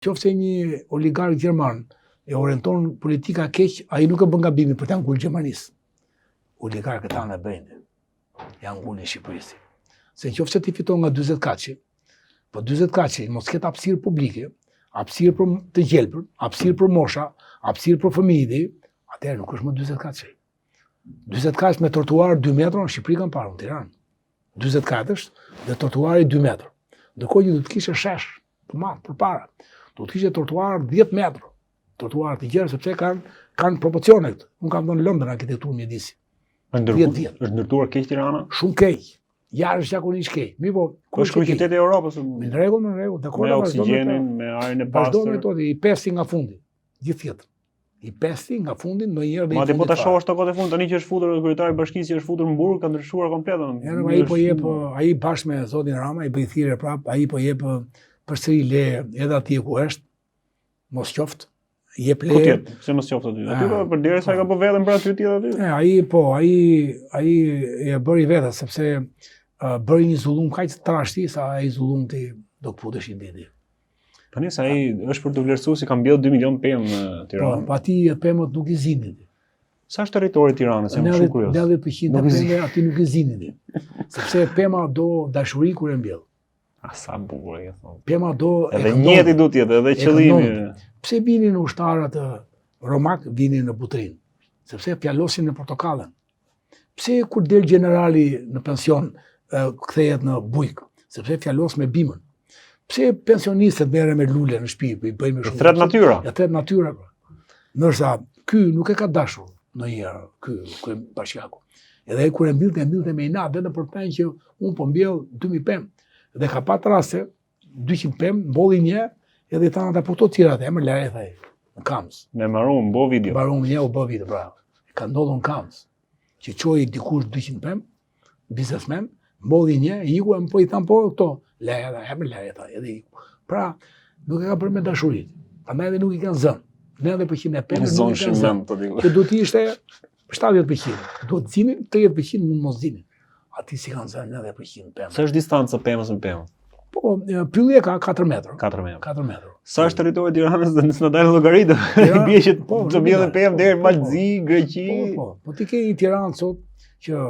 Qoftë se një oligark gjerman e orienton politika keq, ai nuk e bën gabimin për t'ia ngul Gjermanisë. Oligarkët tanë e bëjnë. Ia ngulin Shqipërisë. Se në qoftë se ti fiton nga 40 katshi, po 40 katshi mos ketë hapësirë publike, hapësirë për të gjelbër, hapësirë për mosha, hapësirë për fëmijë, atëherë nuk është më 40 katshi. 40 katsh me trotuar 2 metro në Shqipëri kam parë në Tiranë. 40 katësh dhe trotuari 2 metro. Ndërkohë që do të kishte shesh të madh përpara. Do të kishte trotuar 10 metro. Trotuar të gjerë sepse kanë kanë proporcione këtë. Unë kam dhënë lëndën arkitekturë mjedisi. Është ndërtuar, është ndërtuar keq Tirana? Shumë keq. Jashtëzakonisht keq. Mirëpo, ku është kryeqyteti i Europës? Në rregull, në rregull, dakord. Me oksigjenin, me ajrin e pastër. Vazhdo me to, i pesti nga fundi. Gjithë jetën. I pesti nga fundi ndonjëherë dhe i fundit. Madje po ta shohësh këto kohët e fundit tani që është futur kryetari i bashkisë, që është futur në burg, ka ndryshuar komplet. Ja, ai po jep, ai bashkë me zotin Rama i bëj thirrje prap, ai po jep përsëri leje edhe atje ku është. Mos qoftë, jep leje. Ku tjetë, pse mos qoftë aty? Aty po përderisa ka bë veten për aty tjetër aty. E, ai po, ai ai e bëri vetë sepse uh, bëri një zullum kaq të trashë sa ai zullum ti do këputesh një ditë. Po nëse ai është për të vlerësuar si ka mbjell 2 milion pemë në Tiranë. Po, po atij pemët nuk i zinin. Sa është territori i Tiranës, jam shumë kurioz. 90% e pemëve aty nuk i zinin. Sepse pema do dashuri kur e mbjell. A sa bukur e thon. Pema do edhe nijeti do të jetë, edhe qëllimi. Pse vinin ushtarët romak vinin në Butrint? Sepse fjalosin në portokallen. Pse kur del gjenerali në pension kthehet në bujk? Sepse fjalos me bimën. Pse pensionistët merren me lule në shtëpi, po i bëjnë me shumë. Thret natyra. Ja thret natyra. Po. Ndërsa ky nuk e ka dashur ndonjëherë ky kryebashkiaku. Edhe ai kur e mbillte, e mbillte me inat vetëm për të që unë po mbjell 2000 pemë. Dhe ka pat raste 200 pemë, mbolli një, edhe i thanë ata po këto tjerat, e më lëre tha ai, në Kamzë. Ne mbarum, bë video. Mbarum një u bë video, pra. Ka ndodhur në Kamzë, që çoi dikush 200 pemë, biznesmen, mbolli një, iku e më po i thanë po këto, lëre, tha, e më lëre tha, edhe iku. Pra, nuk e ka bërë me dashuri. Prandaj edhe nuk i kanë zënë. 90% e pemëve nuk i kanë zënë. Që do të ishte 70%. Do të zinin, 30% mund mos zinin. Atij s'i kanë zënë 90% pemë. Sa është distanca pemës me pemën? Po, pylli e ka 4 metër. 4 metër. 4 metër. Sa është territori i Tiranës dhe nëse na dalin llogaritë, i bie që po, të mbjellin pemë deri në Mal të Zi, Greqi. Po, po, po ti ke një Tiranë sot që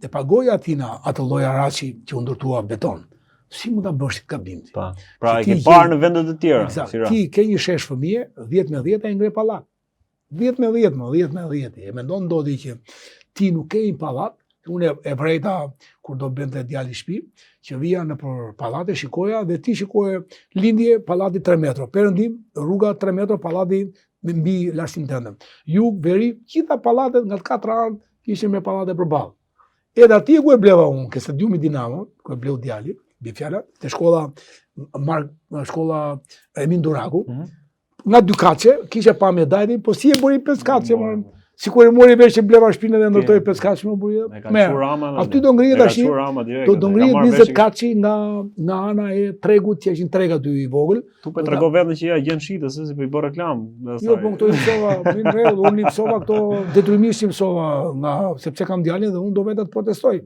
e pagoi Athina atë lloj haraçi që u ndërtua beton. Si mund ta bësh këtë gabim ti? Pa. Pra e ke parë në vende të tjera, si Ti ke një shesh fëmije, 10 me 10 ai ngre pallat. 10 me 10, më 10 me 10. E mendon dot ti që ti nuk ke një pallat, unë e vrejta kur do bënte djali shtëpi, që vija nëpër pallate shikoja dhe ti shikoje lindje pallati 3 metro, perëndim rruga 3 metro pallati me mbi lartësinë tënde. Jug, veri, gjitha pallatet nga të katër anët ishin me pallate përballë. Edhe atje ku e bleva unë, ke stadiumi Dinamo, ku e bleu djali, bi fjala, te shkolla Mark, shkolla Emin Duraku, mm -hmm. nga dy katëshe, kishe pamje Dajtin, po si e bëri pesë katëshe, më, sikur e mori vesh që bleva shpinë dhe ndërtoi pesë katëshe, më bëri. Me, aty do ngrihet tash, do do ngrihet 20 katëshi nga nga ana e tregut që është një treg aty i vogël. Tu po tregon vetëm që ja gjen shitës, se si po i bën reklamë. Jo, po këto i mësova, në rregull, unë i mësova këto detyrimisht i mësova nga sepse kam djalin dhe unë do vetë të protestoj.